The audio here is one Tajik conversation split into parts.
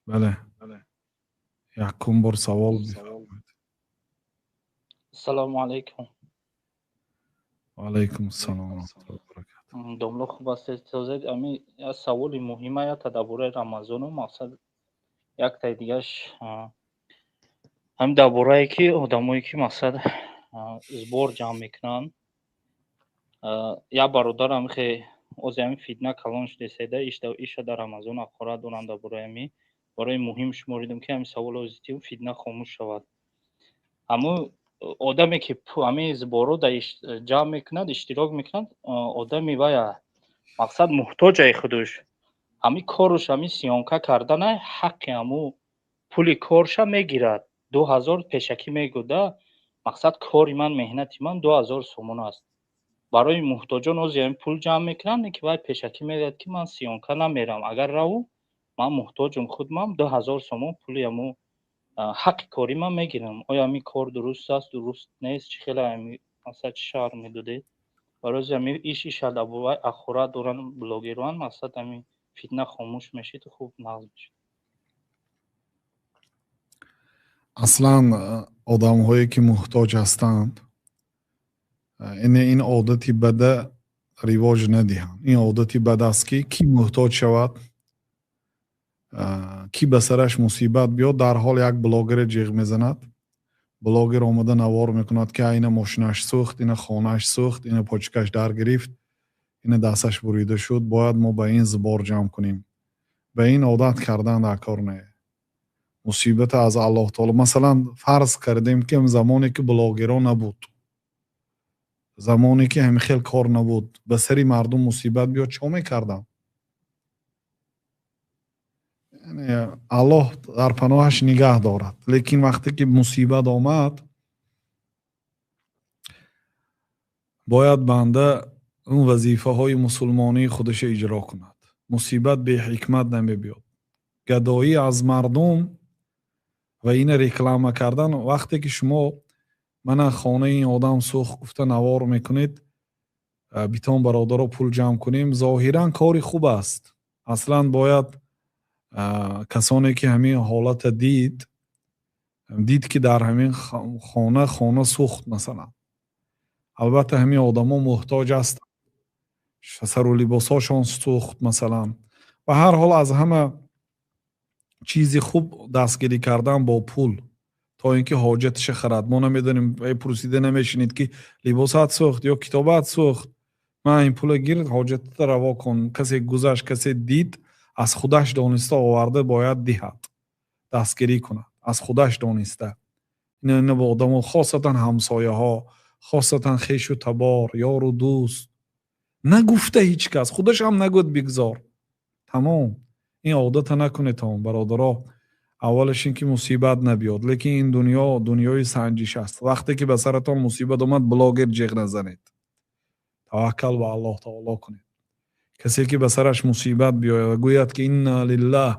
Бале, якум бор савол бифармоед. Ассалому алайкум. Ва алайкум ассалом ва раҳматуллоҳи ва баракатуҳ. Домло, хуб ҳастед, созед? Ами як саволи муҳима, якта дар бораи Рамазону мақсад, яктаи дигаш ҳамин дар борае ки одамое ки мақсад сбор ҷамъ мекунанд. Як бародарам хе ози ҳамин фитна калон шудеседа, иша дар Рамазон ақорат доранд. Дар бораи ҳамин барои муҳим шуморидам, ки ҳамин савол озитив фитна хомӯш шавад. Ҳамун одаме ки ҳамин сбор ро ҷамъ мекунад, иштирок мекунад, одами вая мақсад муҳтоҷаи худуш, ҳамин коруш ҳамин съёмка кардана, ҳаққи ҳамун пули корша мегирад, 2000 пешакӣ мегӯда. Мақсад, кори ман, меҳнати ман 2000 сомон аст. Барои муҳтоҷон ози ҳамин пул ҷамъ мекунанд, ки вай пешакӣ мегӯяд, ки ман съёмка намерам, агар раву, ман муҳтоҷум, худмам 2000 сомон пули ҳамун ҳаққи кори ман мегирам. Оё ҳамин кор дуруст аст, дуруст нест? Чӣ хеле ҳамин мақсад, чӣ шарҳ медодед? Барои ҳамин иш иша дар бораи ахорат доранд блогерон. Мақсад, ҳамин фитна хомӯш мешид, хуб нағз мешид. Аслан одамҳое ки муҳтоҷ ҳастанд, ине ин одати бада ривоҷ надиҳанд. Ин одати бад аст, ки кӣ муҳтоҷ шавад, кӣ ба сараш мусибат биёд, дарҳол як блогере ҷиғ мезанад. Блогер омада навор мекунад, ки ина мошинаш сӯхт, ина хонааш сӯхт, ина почкаш дар гирифт, ина дасташ бурида шуд, бояд мо ба ин сбор ҷамъ кунем. Ба ин одат кардан дар кор не. Мусибата аз Аллоҳ таоло. Масалан, фарз кардем, ки замоне ки блогерҳо набуд, замоне ки ҳамин хел кор набуд, ба сари мардум мусибат биёд, чо мекарданд? Яъне Аллоҳ дар паноҳаш нигаҳ дорад, лекин вақте ки мусибат омад, бояд банда он вазифаҳои мусулмонии худашро иҷро кунад. Мусибат беҳикмат намебиёд. Гадоӣ аз мардум ва ина реклама кардан, вақте ки шумо мана хонаи ин одам сӯхт гуфта навор мекунед, битон бародаро пул ҷамъ кунем, зоҳиран кори хуб аст. Аслан бояд касоне ки ҳамин ҳолата дид, ки дар ҳамин хона сӯхт, масалан, албатта ҳамин одамо муҳтоҷ ҳастанд, сару либосҳошон сӯхт, масалан. Ба ҳар ҳол, аз ҳама чизи хуб дастгирӣ кардан бо пул, то ин ки ҳоҷаташа харад. Мо намедонем, пурсида намешинед, ки либосат сӯхт ё китобат сӯхт, ман ин пула гир, ҳоҷатата раво кун. Касе гузашт, касе дид, аз худаш дониста оварда бояд диҳад, дастгирӣ кунад аз худаш дониста. Ина бо одамо, хосатан ҳамсояҳо, хосатан хешу табор, ёру дӯст, нагуфта ҳеҷ кас, худаш ҳам нагӯяд, бигзор, тамом. Ин одата накунедтон, бародаро. Аввалаш ин ки мусибат набиёд, лекин ин дунё дунёи санҷиш аст. Вақте ки ба саратон мусибат омад, блогер ҷиғ назанед, таваккал ба Аллоҳ таоло кунед. Касе ки ба сараш мусибат биёяд ва гӯяд, ки инна лиллаҳ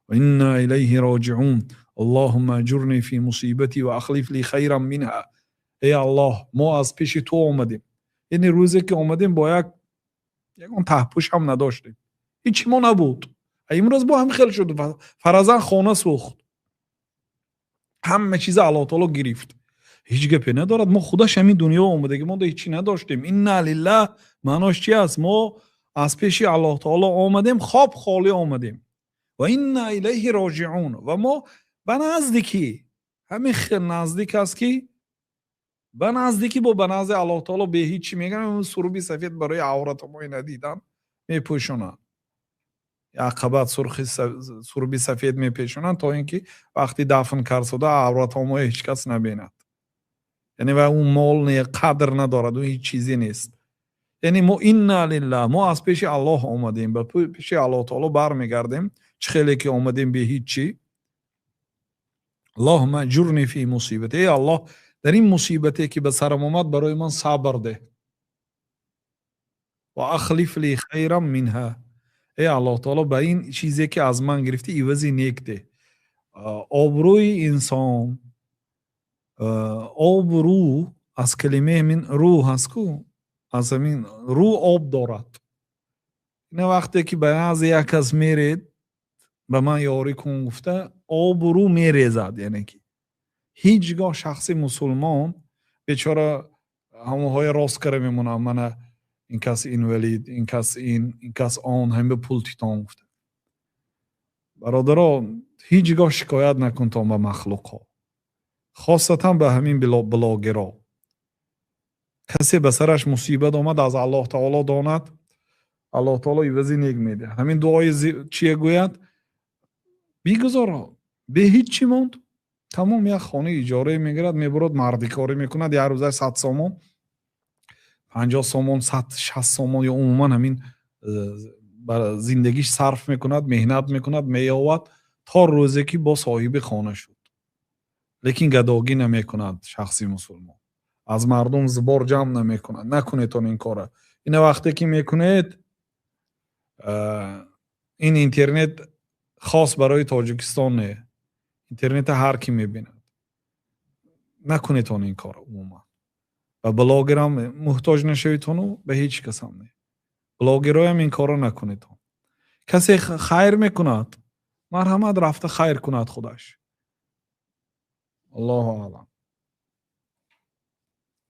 ва инна илайҳи роҷиун, аллоҳумма аҷурни фи мусибати ва ахлиф ли хайран минҳа, эй Аллоҳ, мо аз пеши ту омадем, яъне рӯзе ки омадем, бо як ягон таҳпӯш ҳам надоштем, ҳичи мо набуд, имрӯз бо ҳам хел шуд, фаразан хона сӯхт, ҳама чиза Аллоҳ таоло гирифт, ҳеҷ гапе надорад. Мо худаш ҳамин дунё омадаги, мо ҳечи надоштем. Инна лиллаҳ маънош чи аст? Мо аз пеши Аллоҳ таоло омадем, хоб холӣ омадем. Ва инна илайҳи роҷиун, ва мо ба наздикӣ, ҳамин хел наздик аст, ки ба наздикӣ бо ба назди Аллоҳ таоло бе ҳичи мегӯям. Суруби сафед барои авратҳои надидан мепӯшонанд, ақабат сурхи сурби сафед мепешонанд, то ин ки вақти дафн кард шуда авратҳои ҳеҷ кас набинад. Яъне ва ӯ мол не, қадр надорад, ӯ ҳеҷ чизе нест. Яъне мо инна лиллаҳ, мо аз пеши Аллоҳ омадем, ба пеши Аллоҳ таоло бармегардем, чӣ хеле ки омадем бе ҳеҷ чӣ. Аллоҳумма аҷурни фи мусибати, эй Аллоҳ, дар ин мусибате ки ба сарам омад, барои ман сабр деҳ. Ва ахлиф ли хайран минҳа, эй Аллоҳ таоло, ба ин чизе ки аз ман гирифтӣ, ивази нек деҳ. Обрӯи инсон, обрӯ аз калимаи ҳамин рӯ ҳаст ку, аз ҳамин рӯ об дорад. Ина вақте ки ба назди як кас меред. Ба ман ёрӣ кун гуфта, обрӯ мерезад. Яъне ки ҳеҷ гоҳ шахси мусулмон бечора ҳамонҳое рост кара мемонад: мана ин кас инвалид, ин кас ин, ин кас он, ҳамин пул титон гуфта. Бародаро, ҳеҷ гоҳ шикоят накунтон ба махлуқҳо, хосатан ба ҳамин блогерҳо. Касе ба сараш мусибат омад, аз Аллоҳ таоло донад, Аллоҳ таоло ивази нек медиҳад. Ҳамин дуои чие гӯяд, бигузор, бе ҳеҷ чӣ монд, тамом, як хонаи иҷорае мегирад, мебурад, мардикорӣ мекунад, як рӯза 100 сомон, 50 сомон, 160 сомон ё умуман ҳамин ба зиндагиш сарф мекунад, меҳнат мекунад, меёвад, то рӯзе ки бо соҳиби хона шуд. Лекин гадогӣ намекунад шахси мусулмон, аз мардум сбор ҷамъ намекунад. Накунедон ин кора. Ина вақте ки мекунед, ин интернет хос барои Тоҷикистон не, интернета ҳар кӣ мебинад. Накунедон ин кора умуман. Ба блогерам муҳтоҷ нашаведтону ба ҳеҷ касам не, блогерҳоям ин корро накунедон. Касе хайр мекунад, марҳамат, рафта хайр кунад худаш. Аллоҳу аълам.